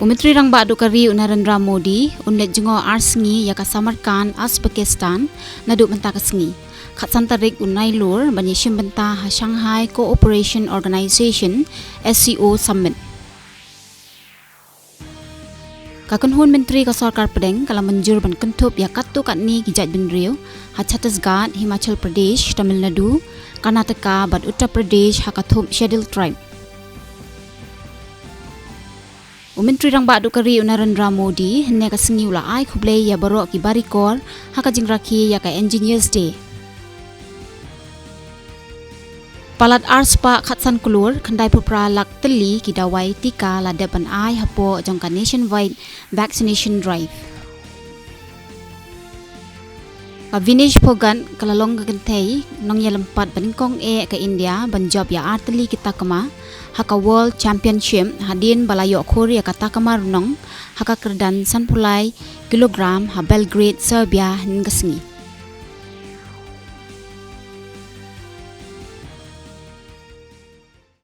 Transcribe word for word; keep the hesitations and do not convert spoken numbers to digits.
U Myntri Rangbah Duh ka ri u Narendra Modi un leit jngoh ar sngi ïa ka Samarkand, Uzbekistan, naduh mynta ka sngi, khatsan tarik u Nailur, ban ïashim bynta ha Shanghai Cooperation Organization, S C O, Summit. Ka kynhun myntri ka sorkar pdeng ka la mynjur ban kynthup ïa katto katne ki jaitbynriew ha Chhattisgarh, Himachal Pradesh, Tamil Nadu, Karnataka bad Uttar Pradesh ha ka thup Scheduled Tribe. U Myntri Rangbah Duh ka ri u Narendra Modi hynne ka sngi u la ai khublei ïa baroh ki barikor ha ka jingrakhe ïa ka Engineers Day. Palat ar spah khatsan klur khyndai phew phra lak tylli ki dawai tika la dep ban ai hapoh jong ka Nationwide Vaccination Drive. Ka Vinesh Phogat ka la long ka kynthei nongïalympat banyngkong eh ka India ban jop ïa ar tylli ki takma ha ka World Championship, hadien ba la ïoh khur ïa ka takma rnong ha ka kyrdan san phew lai kilogram ha Belgrade, Serbia, hynne ka sngi.